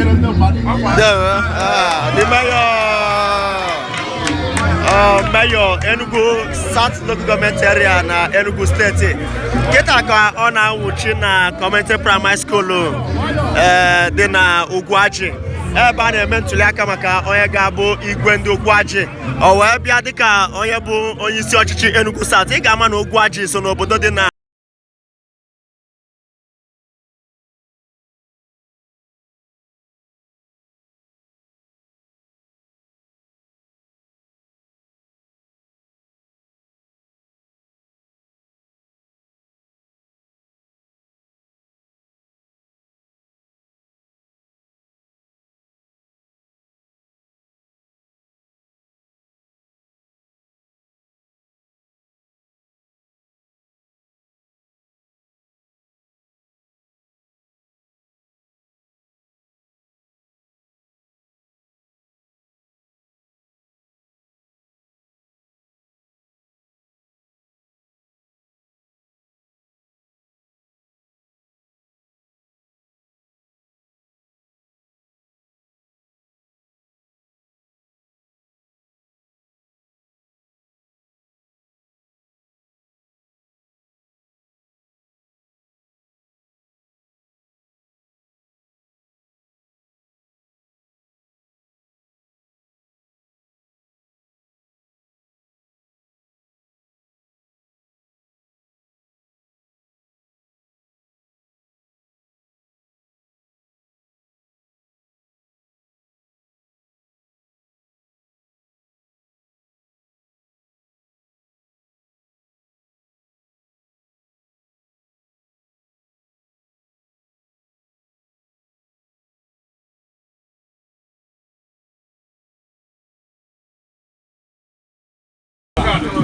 Ndewo. Ah, the mayor. Mayor Enugu South Local Government Area na Enugu Steeti. Kịta ka ọ na-awụchi na Community Primary School dị na Ugwuaji, ebe a na-eme ntuli aka maka onye ga-abụ igwe ndị Ugwuaji. O wee bịa dịka onye bụ onye isi ọchịchị Enugu South. Ị ga-ama na Ugwuaji so n'obodo dị na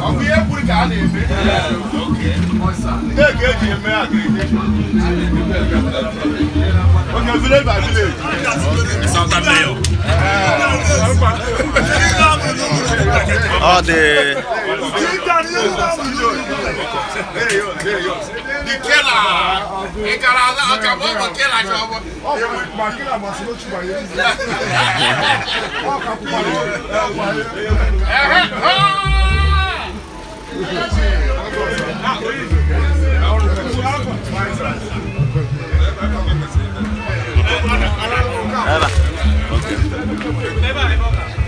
Ọ bụ ihe kwuru ka a na-eme. Ndị ka eji eme accreditation. Okay, village by village. Southern Mayor. Ọ dị. The killer. Ị gara ala ọka bụ ọkọ killer chọbọ. Ehe. Ebe a.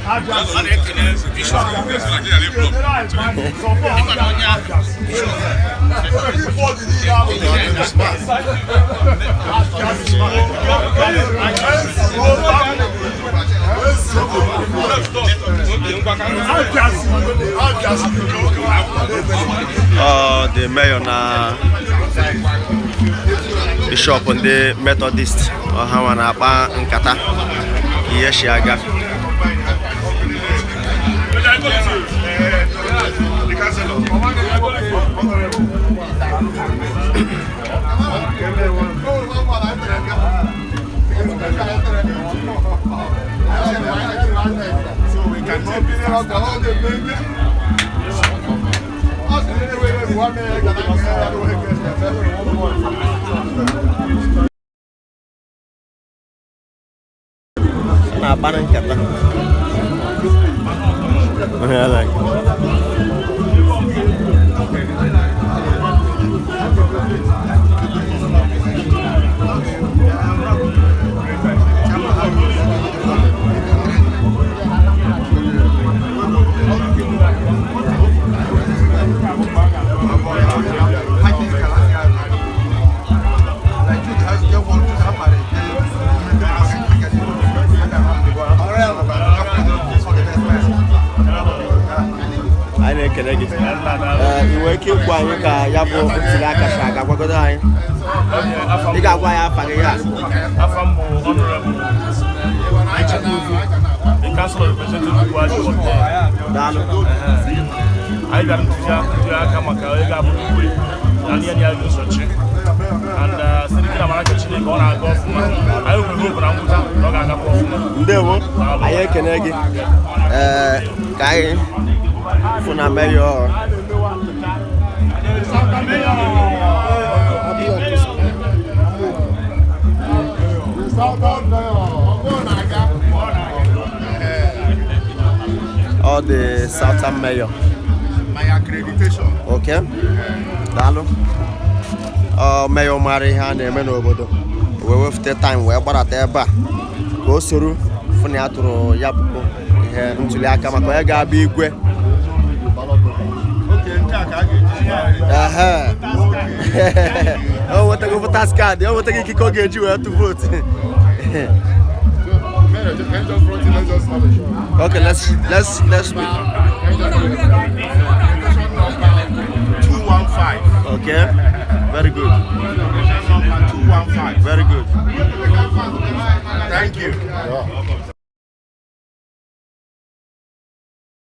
Ọ na-ekele Bishop. Ịma na onye ahụ Bishop. Ọ dị mayor na bishọp ndị Methodist ọha nwa na-akpa nkata ka ihe si aga. Na-akpa nkata. Yeah, like. Anyị na-ekele gị. Ee, ị nwere ike ịgwa anyị ka ya bụ ntuli aka si aga? Gwagodo anyị. Ị ga-agwa anyị afa gị ya. Afa m bụ Honorable the Council of Representatives Ugwuaji Ward. Daalụ. Anyị bịara ntuli aka maka onye ga-abụ igwe na ndị ya ga-esochi. And site n'ike na amara nke Chineke, ọ na-aga ọfụma. Anyị nwere hope na ngwụcha na ọ ga-agakwa ọfụma. Ndewo, anyị ekene gị. Ee, ka anyị fụ na mayor. Southern Mayor. All the Southern Mayor. My accreditation. Okay. Daalụ. Ọ mayor mara ihe a na-eme n'obodo wee wefute time wee gbarata ebe a ka o soro fụ na ya tụrụ ya bụ ihe ntuli aka maka onye ga-abụ igwe. Okay, nke a ka a ga-eji. Ehe. O nwetago voters card, o nwetago ikike ọ ga-eji wee tụ vootu. Mayor, just front, let's just have a shot. Okay, let's